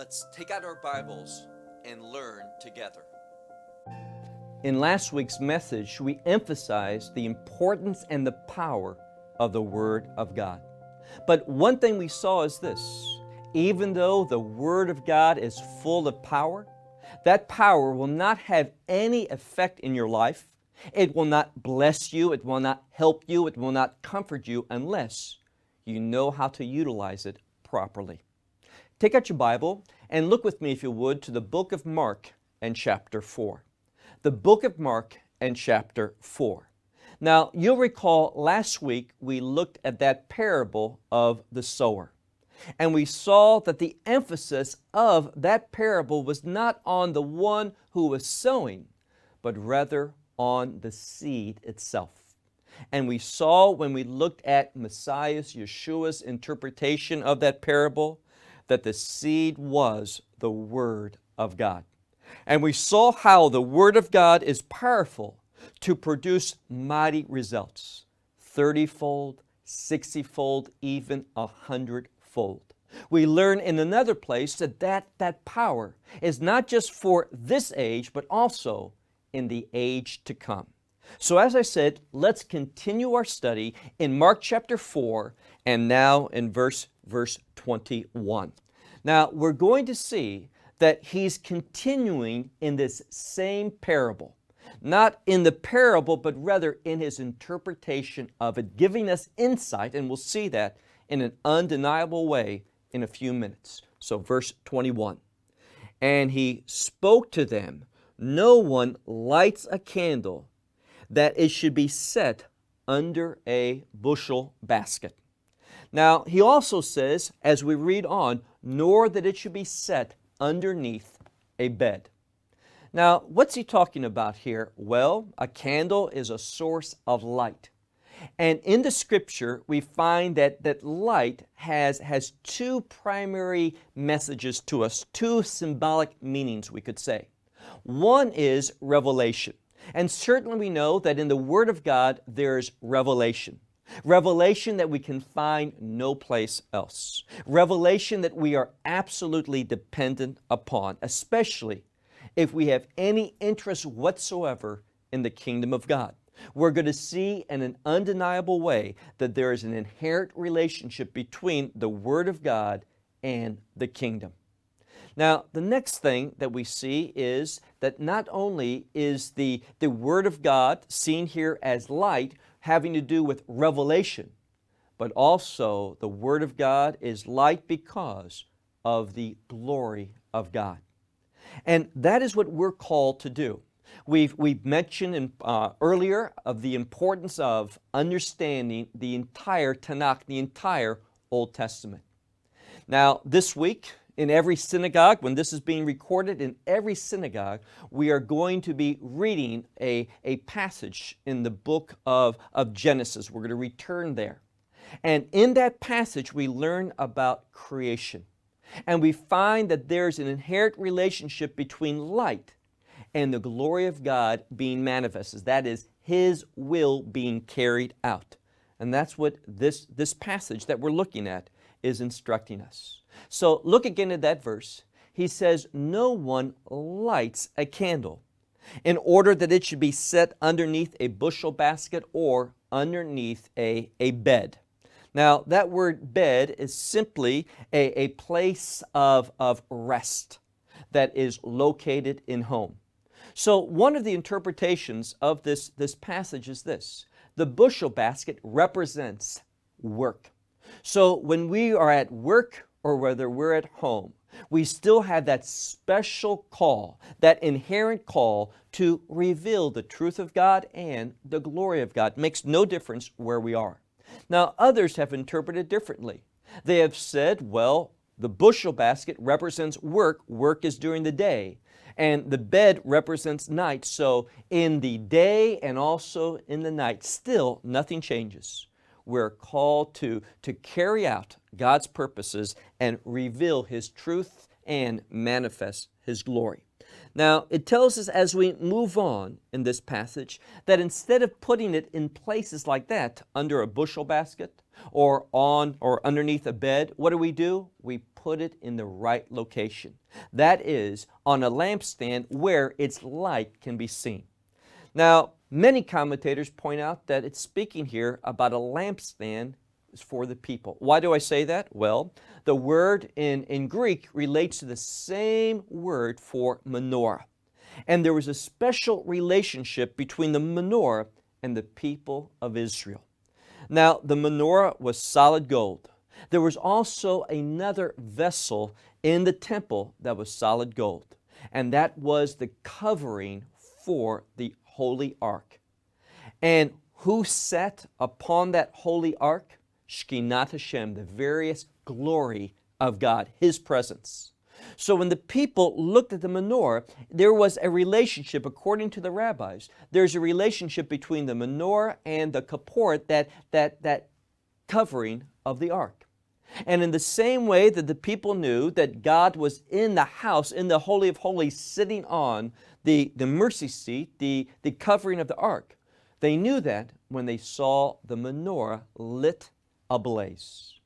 Let's take out our Bibles and learn together. In last week's message, we emphasized the importance and the power of the Word of God. But one thing we saw is this: even though the Word of God is full of power, that power will not have any effect in your life. It will not bless you, it will not help you, it will not comfort you unless you know how to utilize it properly. Take out your Bible and look with me, if you would, to the book of Mark and chapter 4. The book of Mark and chapter 4. Now, you'll recall last week we looked at that parable of the sower. And we saw that the emphasis of that parable was not on the one who was sowing, but rather on the seed itself. And we saw when we looked at Mesија Јešua's interpretation of that parable that the seed was the Word of God. And we saw how the Word of God is powerful to produce mighty results, 30-fold, 60-fold, even 100-fold. We learn in another place that power is not just for this age, but also in the age to come. So as I said, let's continue our study in Mark chapter 4 and now in verse 21. Now we're going to see that he's continuing in this same parable. Not in the parable, but rather in his interpretation of it, giving us insight, and we'll see that in an undeniable way in a few minutes. So verse 21. And he spoke to them, no one lights a candle that it should be set under a bushel basket. Now, he also says, as we read on, nor that it should be set underneath a bed. Now, what's he talking about here? Well, a candle is a source of light. And in the Scripture, we find that light has two primary messages to us, two symbolic meanings, we could say. One is revelation. And certainly we know that in the Word of God, there's revelation. Revelation that we can find no place else. Revelation that we are absolutely dependent upon, especially if we have any interest whatsoever in the kingdom of God. We're going to see in an undeniable way that there is an inherent relationship between the Word of God and the kingdom. Now, the next thing that we see is that not only is the Word of God seen here as light, having to do with revelation, but also the Word of God is light because of the glory of God. And that is what we're called to do. We've mentioned earlier of the importance of understanding the entire Tanakh, the entire Old Testament. Now, this week, in every synagogue, when this is being recorded, in every synagogue, we are going to be reading a passage in the book of Genesis. We're going to return there. And in that passage, we learn about creation. And we find that there's an inherent relationship between light and the glory of God being manifested. That is, His will being carried out. And that's what this passage that we're looking at is instructing us. So look again at that verse. He says, no one lights a candle in order that it should be set underneath a bushel basket or underneath a bed. Now, that word bed is simply a place of rest that is located in home. So one of the interpretations of this passage is this: the bushel basket represents work. So when we are at work or whether we're at home, we still have that special call, that inherent call to reveal the truth of God and the glory of God. It makes no difference where we are. Now, others have interpreted differently. They have said, well, the bushel basket represents work. Work is during the day. And the bed represents night. So in the day and also in the night, still nothing changes. We're called to carry out God's purposes and reveal His truth and manifest His glory. Now, it tells us as we move on in this passage that instead of putting it in places like that, under a bushel basket or on or underneath a bed, what do? We put it in the right location. That is, on a lampstand where its light can be seen. Now, many commentators point out that it's speaking here about a lampstand for the people. Why do I say that? Well, the word in Greek relates to the same word for menorah. And there was a special relationship between the menorah and the people of Israel. Now, the menorah was solid gold. There was also another vessel in the temple that was solid gold, and that was the covering for the holy ark. And who sat upon that holy ark? Shkinat Hashem, the various glory of God, His presence. So when the people looked at the menorah, there was a relationship, according to the rabbis, there's a relationship between the menorah and the kaporet, that covering of the ark. And in the same way that the people knew that God was in the house, in the Holy of Holies, sitting on the mercy seat, the covering of the ark, they knew that when they saw the menorah lit ablaze.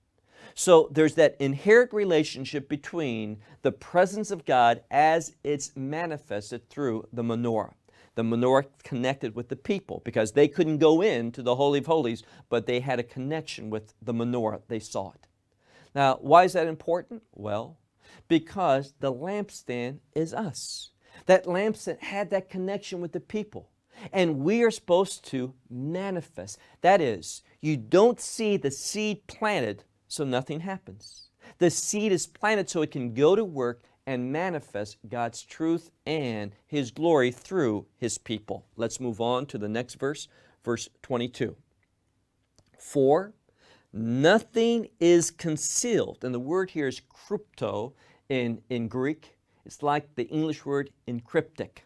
So there's that inherent relationship between the presence of God as it's manifested through the menorah. The menorah connected with the people because they couldn't go into the Holy of Holies, but they had a connection with the menorah. They saw it. Now, why is that important? Well, because the lampstand is us. That lampstand had that connection with the people. And we are supposed to manifest. That is, you don't see the seed planted so nothing happens. The seed is planted so it can go to work and manifest God's truth and His glory through His people. Let's move on to the next verse, verse 22. For nothing is concealed. And the word here is krypto in Greek. It's like the English word encryptic,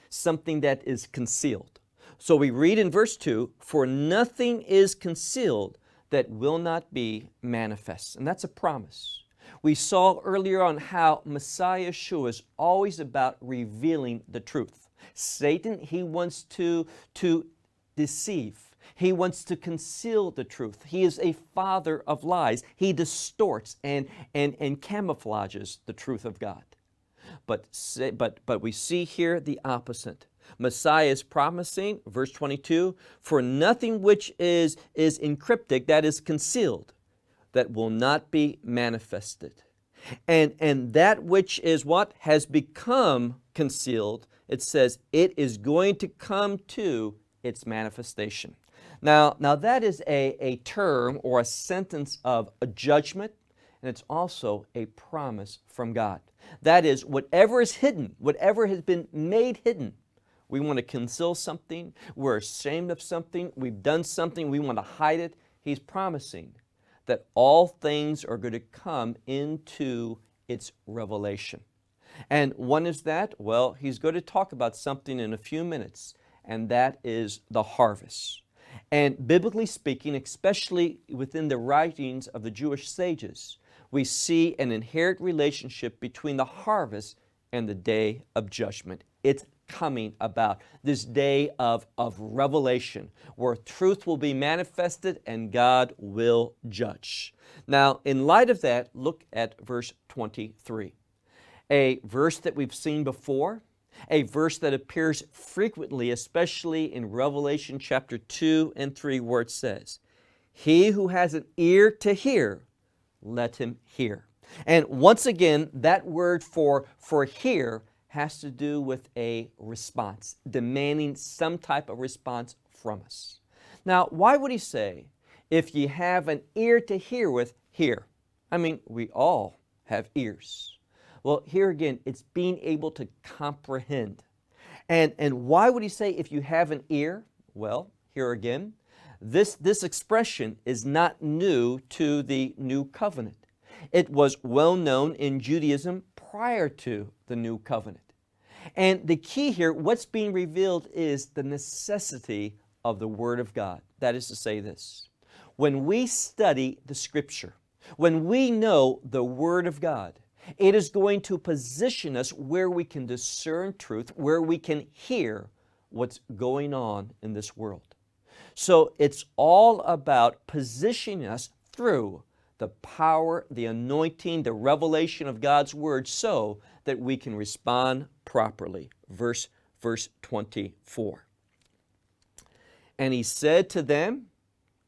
something that is concealed. So we read in verse 2, for nothing is concealed that will not be manifest. And that's a promise. We saw earlier on how Mesија Јešuа is always about revealing the truth. Satan, he wants to deceive. He wants to conceal the truth. He is a father of lies. He distorts and camouflages the truth of God. But we see here the opposite. Messiah is promising, verse 22, for nothing which is encryptic, that is concealed, that will not be manifested. And that which is what? Has become concealed, it says, it is going to come to its manifestation. Now that is a term or a sentence of a judgment, and it's also a promise from God. That is, whatever is hidden, whatever has been made hidden, we want to conceal something, we're ashamed of something, we've done something, we want to hide it. He's promising that all things are going to come into its revelation. And one is that, well, he's going to talk about something in a few minutes, and that is the harvest. And biblically speaking, especially within the writings of the Jewish sages, we see an inherent relationship between the harvest and the day of judgment. It's coming about, this day of revelation, where truth will be manifested and God will judge. Now, in light of that, look at verse 23. A verse that we've seen before, a verse that appears frequently, especially in Revelation chapter 2 and 3, where it says, he who has an ear to hear, let him hear. And once again, that word for hear has to do with a response, demanding some type of response from us. Now, why would he say, if you have an ear to hear with, hear? I mean, we all have ears. Well, here again, it's being able to comprehend. And why would he say, if you have an ear? Well, here again, this expression is not new to the New Covenant. It was well known in Judaism prior to the New Covenant. And the key here, what's being revealed is the necessity of the Word of God. That is to say this, when we study the Scripture, when we know the Word of God, It is going to position us where we can discern truth, where we can hear what's going on in this world. So it's all about positioning us through the power, the anointing, the revelation of God's Word so that we can respond properly. Verse 24. And he said to them,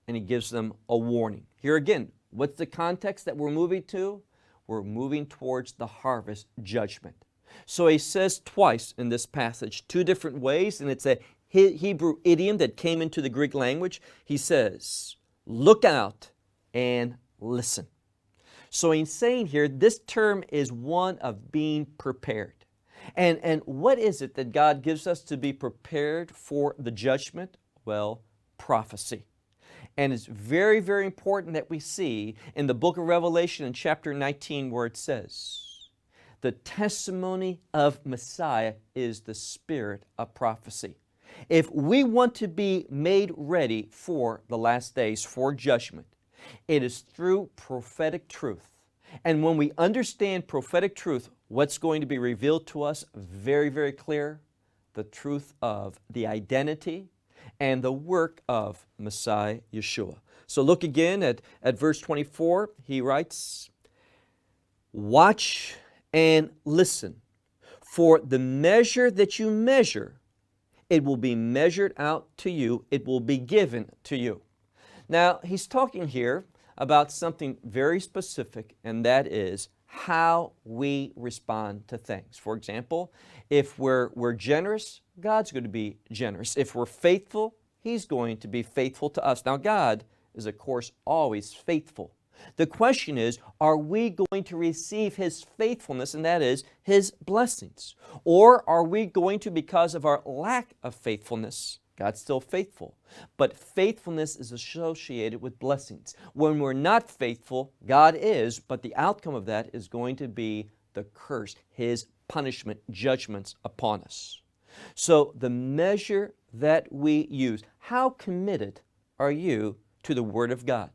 and he gives them a warning. Here again, what's the context that we're moving to? We're moving towards the harvest judgment. So he says twice in this passage, two different ways, and it's a Hebrew idiom that came into the Greek language. He says, look out and listen. So he's saying here, this term is one of being prepared. And what is it that God gives us to be prepared for the judgment? Well, prophecy. And it's very, very important that we see in the book of Revelation in chapter 19 where it says, the testimony of Messiah is the spirit of prophecy. If we want to be made ready for the last days, for judgment, it is through prophetic truth. And when we understand prophetic truth, what's going to be revealed to us very, very clear? The truth of the identity and the work of Mesија Јešuа. So look again at verse 24. He writes, watch and listen, for the measure that you measure, it will be measured out to you, it will be given to you. Now, he's talking here about something very specific, and that is how we respond to things. For example, if we're generous, God's going to be generous. If we're faithful, He's going to be faithful to us. Now, God is, of course, always faithful. The question is, are we going to receive His faithfulness, and that is His blessings? Or are we going to, because of our lack of faithfulness, God's still faithful, but faithfulness is associated with blessings. When we're not faithful, God is, but the outcome of that is going to be the curse, His punishment, judgments upon us. So the measure that we use, how committed are you to the Word of God?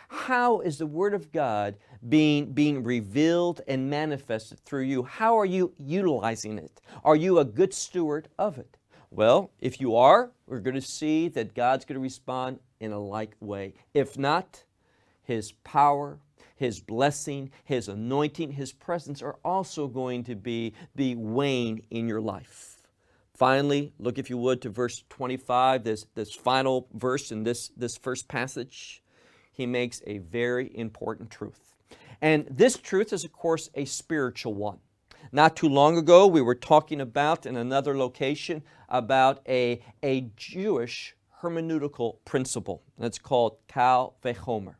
How is the Word of God being revealed and manifested through you? How are you utilizing it? Are you a good steward of it? Well, if you are, we're going to see that God's going to respond in a like way. If not, His power, His blessing, His anointing, His presence are also going to be weighing in your life. Finally, look if you would to verse 25, this final verse in this first passage. He makes a very important truth. And this truth is, of course, a spiritual one. Not too long ago, we were talking about, in another location, about a Jewish hermeneutical principle. That's called kal v'chomer.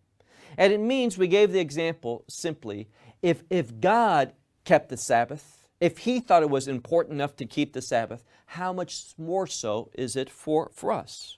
And it means, we gave the example simply, if God kept the Sabbath, if He thought it was important enough to keep the Sabbath, how much more so is it for us?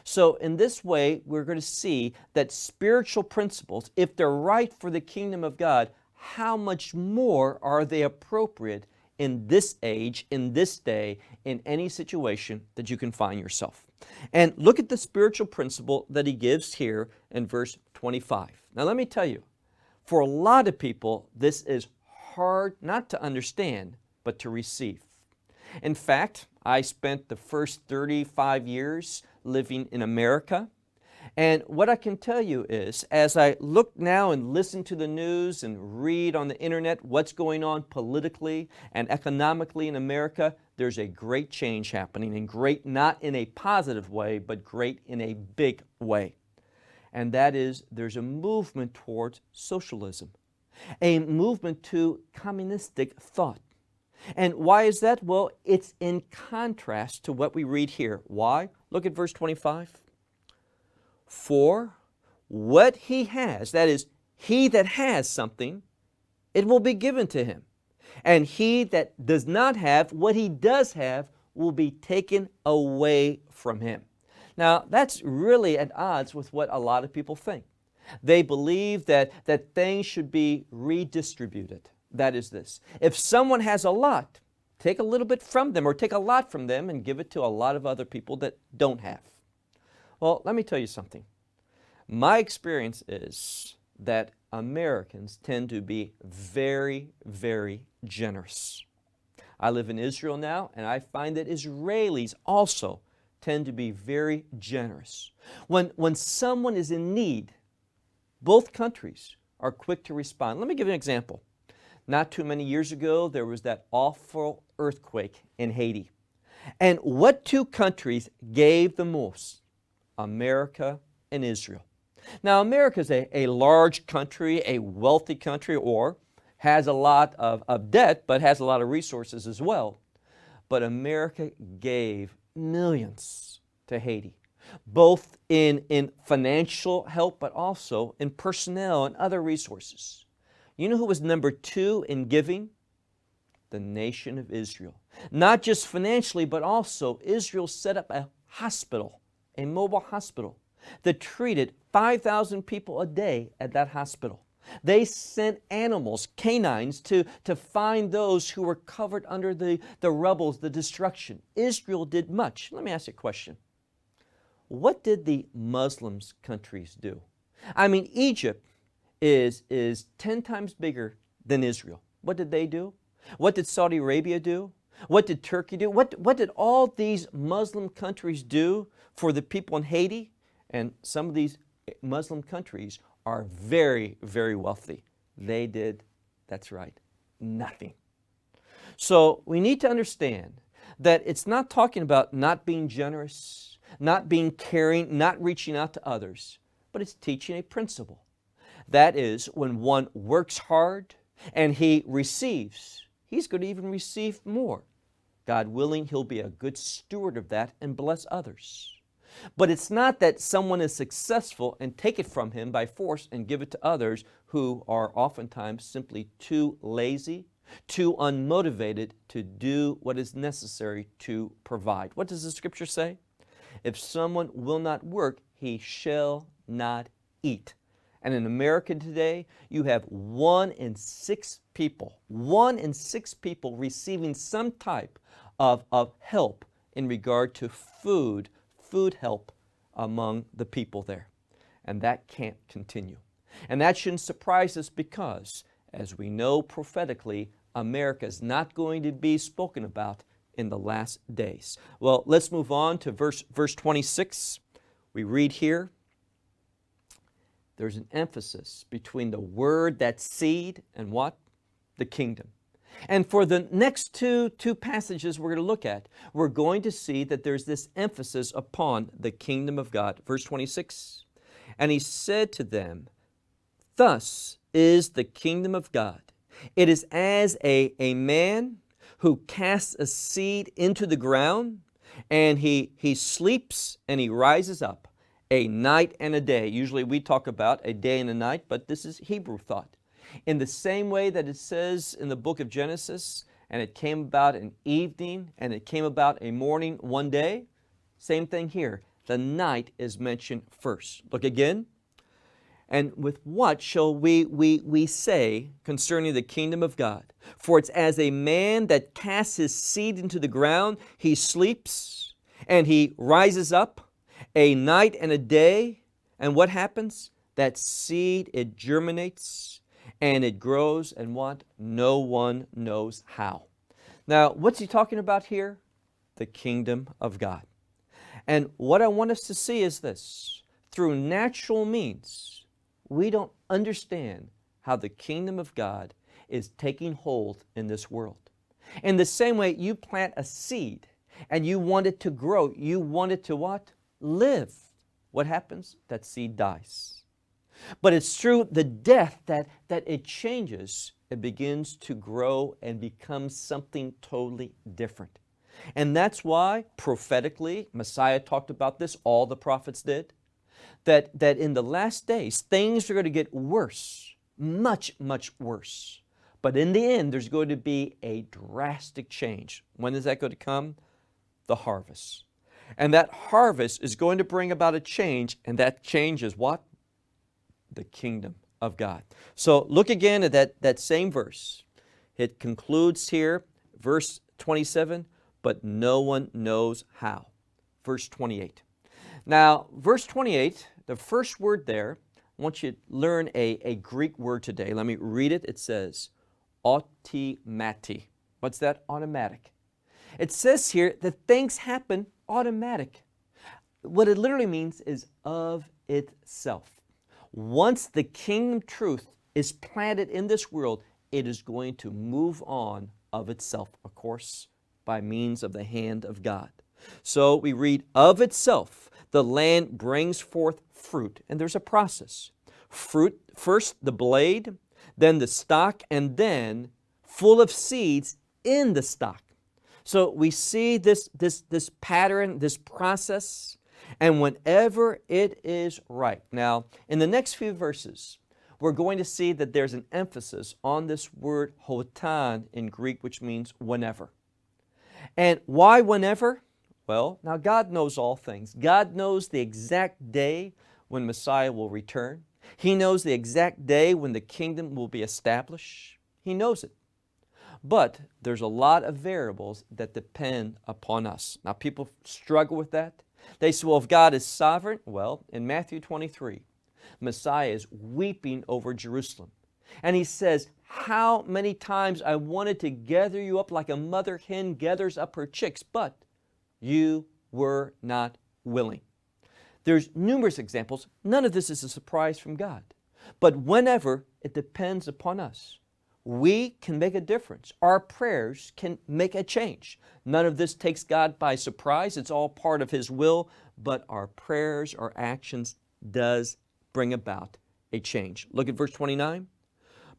So in this way, we're going to see that spiritual principles, if they're right for the kingdom of God, how much more are they appropriate in this age, in this day, in any situation that you can find yourself. And look at the spiritual principle that he gives here in verse 25. Now let me tell you, for a lot of people, this is hard not to understand, but to receive. In fact, I spent the first 35 years living in America. And what I can tell you is, as I look now and listen to the news and read on the internet what's going on politically and economically in America, there's a great change happening, and great not in a positive way, but great in a big way. And that is, there's a movement towards socialism, a movement to communistic thought. And why is that? Well, it's in contrast to what we read here. Why? Look at verse 25. For what he has, that is, he that has something, it will be given to him. And he that does not have, what he does have, will be taken away from him. Now, that's really at odds with what a lot of people think. They believe that things should be redistributed. That is this. If someone has a lot, take a little bit from them, or take a lot from them and give it to a lot of other people that don't have. Well, let me tell you something. My experience is that Americans tend to be very, very generous. I live in Israel now, and I find that Israelis also tend to be very generous. When someone is in need, both countries are quick to respond. Let me give you an example. Not too many years ago, there was that awful earthquake in Haiti. And what two countries gave the most? America and Israel. Now, America is a large country, a wealthy country, or has a lot of debt, but has a lot of resources as well. But America gave millions to Haiti, both in financial help, but also in personnel and other resources. You know who was number 2 in giving? The nation of Israel. Not just financially, but also Israel set up a hospital, a mobile hospital, that treated 5,000 people a day at that hospital. They sent animals, canines, to find those who were covered under the rubble, the destruction. Israel did much. Let me ask you a question. What did the Muslim countries do? I mean, Egypt is 10 times bigger than Israel. What did they do? What did Saudi Arabia do? What did Turkey do? What did all these Muslim countries do for the people in Haiti? And some of these Muslim countries are very, very wealthy. They did, that's right, nothing. So we need to understand that it's not talking about not being generous, not being caring, not reaching out to others, but it's teaching a principle. That is, when one works hard and he receives, he's going to even receive more. God willing, he'll be a good steward of that and bless others. But it's not that someone is successful and take it from him by force and give it to others who are oftentimes simply too lazy, too unmotivated to do what is necessary to provide. What does the scripture say? If someone will not work, he shall not eat. And in America today, you have 1 in 6 people receiving some type of help in regard to food help among the people there. And that can't continue. And that shouldn't surprise us because, as we know prophetically, America is not going to be spoken about in the last days. Well, let's move on to verse 26. We read here, there's an emphasis between the word, that seed, and what? The kingdom. And for the next two passages we're going to look at, we're going to see that there's this emphasis upon the kingdom of God. Verse 26, and he said to them, thus is the kingdom of God. It is as a man who casts a seed into the ground, and he sleeps and he rises up, a night and a day. Usually we talk about a day and a night, but this is Hebrew thought. In the same way that it says in the book of Genesis, and it came about an evening, and it came about a morning one day, same thing here. The night is mentioned first. Look again. And with what shall we say concerning the kingdom of God? For it's as a man that casts his seed into the ground, he sleeps, and he rises up, a night and a day, and what happens? That seed, it germinates, and it grows, and what? No one knows how. Now, what's he talking about here? The kingdom of God. And what I want us to see is this. Through natural means, we don't understand how the kingdom of God is taking hold in this world. In the same way, you plant a seed, and you want it to grow. You want it to what? Live. What happens? That seed dies. But it's through the death that it changes. It begins to grow and become something totally different. And that's why prophetically, Messiah talked about this, all the prophets did, that in the last days, things are going to get worse, much, much worse. But in the end, there's going to be a drastic change. When is that going to come? The harvest. And that harvest is going to bring about a change, and that change is what? The kingdom of God. So look again at that same verse. It concludes here, verse 27, but no one knows how. Verse 28. Now, verse 28, the first word there, I I want you to learn a Greek word today. Let me read it. It says, automati. What's that? Automatic. It says here that things happen automatic. What it literally means is of itself. Once the kingdom truth is planted in this world, it is going to move on of itself, of course, by means of the hand of God. So we read, of itself, the land brings forth fruit. And there's a process. Fruit, first the blade, then the stalk, and then full of seeds in the stalk. So we see this pattern, this process, and whenever it is ripe. Now, in the next few verses, we're going to see that there's an emphasis on this word hotan in Greek, which means whenever. And why whenever? Well, now God knows all things. God knows the exact day when Messiah will return. He knows the exact day when the kingdom will be established. He knows it. But there's a lot of variables that depend upon us. Now, people struggle with that. They say, well, if God is sovereign, well, in Matthew 23, Messiah is weeping over Jerusalem. And he says, how many times I wanted to gather you up like a mother hen gathers up her chicks, but you were not willing. There's numerous examples. None of this is a surprise from God. But whenever it depends upon us, we can make a difference. Our prayers can make a change. None of this takes God by surprise. It's all part of His will, but our prayers, our actions does bring about a change. Look at verse 29.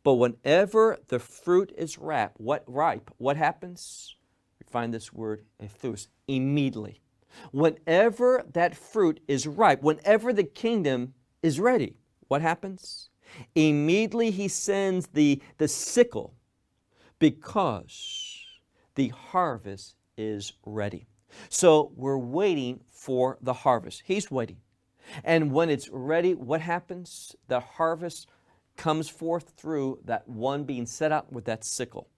But whenever the fruit is ripe, what happens? We find this word, ethus, immediately. Whenever that fruit is ripe, whenever the kingdom is ready, what happens? Immediately He sends the sickle because the harvest is ready. So we're waiting for the harvest. He's waiting. And when it's ready, what happens? The harvest comes forth through that one being set out with that sickle.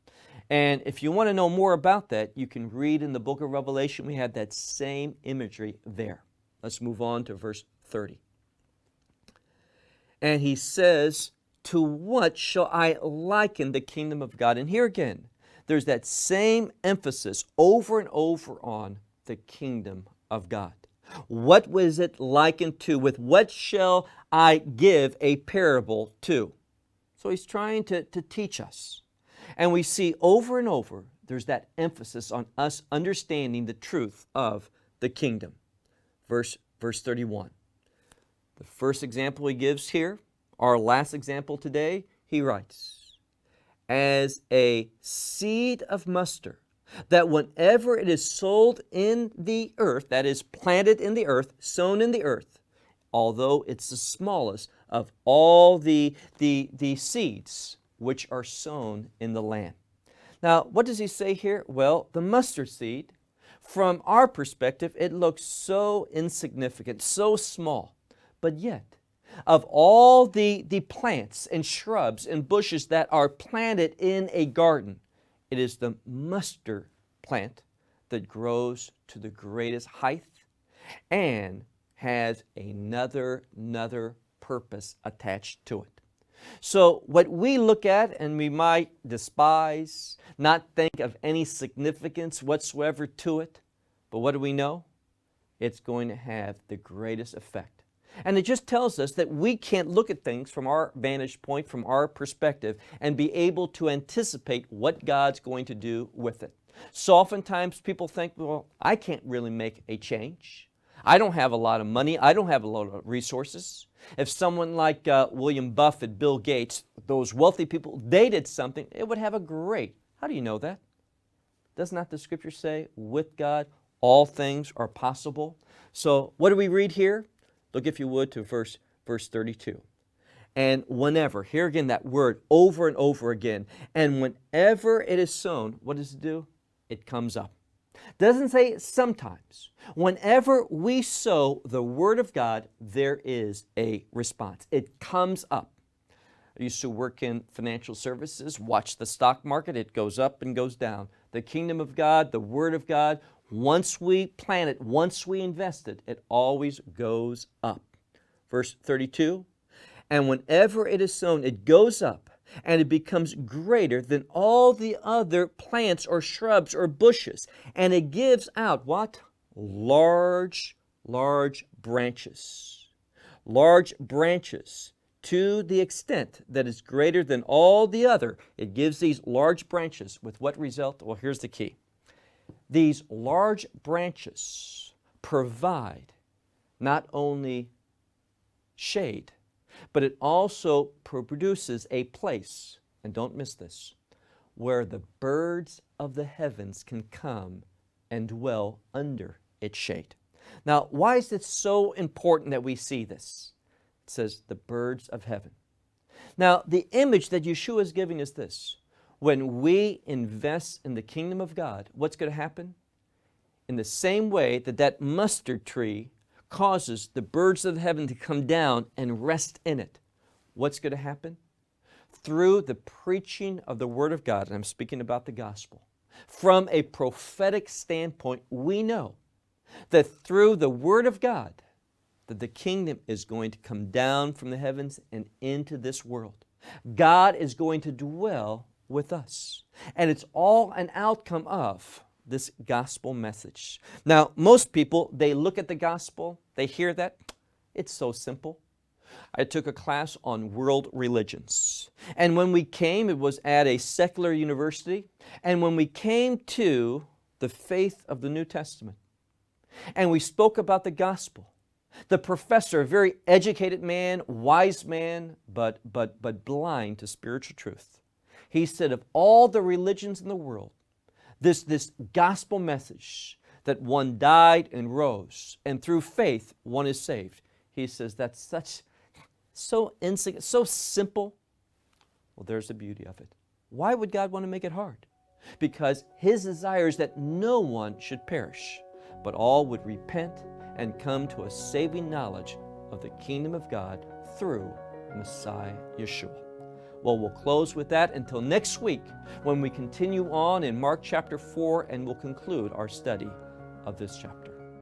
And if you want to know more about that, you can read in the book of Revelation. We have that same imagery there. Let's move on to verse 30. And he says, to what shall I liken the kingdom of God? And here again, there's that same emphasis over and over on the kingdom of God. What was it likened to? With what shall I give a parable to? So he's trying to teach us. And we see over and over, there's that emphasis on us understanding the truth of the kingdom. Verse 31. The first example he gives here, our last example today, he writes, as a seed of mustard, that whenever it is sown in the earth, that is planted in the earth, sown in the earth, although it's the smallest of all the seeds which are sown in the land. Now, what does he say here? Well, the mustard seed, from our perspective, it looks so insignificant, so small. But yet, of all the plants and shrubs and bushes that are planted in a garden, it is the mustard plant that grows to the greatest height and has another purpose attached to it. So what we look at and we might despise, not think of any significance whatsoever to it, but what do we know? It's going to have the greatest effect. And it just tells us that we can't look at things from our vantage point, from our perspective, and be able to anticipate what God's going to do with it. So oftentimes people think, well, I can't really make a change. I don't have a lot of money. I don't have a lot of resources. If someone like William Buffett, Bill Gates, those wealthy people, they did something, it would have a great. How do you know that? Does not the Scripture say, with God, all things are possible? So what do we read here? Look, if you would, to verse 32. And whenever, here again that word over and over again, and whenever it is sown, what does it do? It comes up. Doesn't say sometimes. Whenever we sow the Word of God, there is a response. It comes up. I used to work in financial services, watch the stock market. It goes up and goes down. The kingdom of God, the Word of God, once we plant it, once we invest it, it always goes up. Verse 32, And whenever it is sown, it goes up, and it becomes greater than all the other plants or shrubs or bushes. And it gives out what? Large branches. Large branches to the extent that is greater than all the other. It gives these large branches with what result? Well, here's the key. These large branches provide not only shade, but it also produces a place, and don't miss this, where the birds of the heavens can come and dwell under its shade. Now, why is it so important that we see this? It says the birds of heaven. Now, the image that Yeshua is giving is this. When we invest in the kingdom of God, what's going to happen? In the same way that that mustard tree causes the birds of heaven to come down and rest in it, what's going to happen? Through the preaching of the Word of God, and I'm speaking about the gospel, from a prophetic standpoint, we know that through the Word of God, that the kingdom is going to come down from the heavens and into this world. God is going to dwell with us. And it's all an outcome of this gospel message. Now, most people, they look at the gospel, they hear that, it's so simple. I took a class on world religions. And when we came, it was at a secular university. And when we came to the faith of the New Testament, and we spoke about the gospel, the professor, a very educated man, wise man, but blind to spiritual truth, he said of all the religions in the world, this gospel message that one died and rose, and through faith one is saved. He says that's so simple. Well, there's the beauty of it. Why would God want to make it hard? Because His desire is that no one should perish, but all would repent and come to a saving knowledge of the kingdom of God through Mesија Јešуа. Well, we'll close with that until next week when we continue on in Mark chapter 4 and we'll conclude our study of this chapter.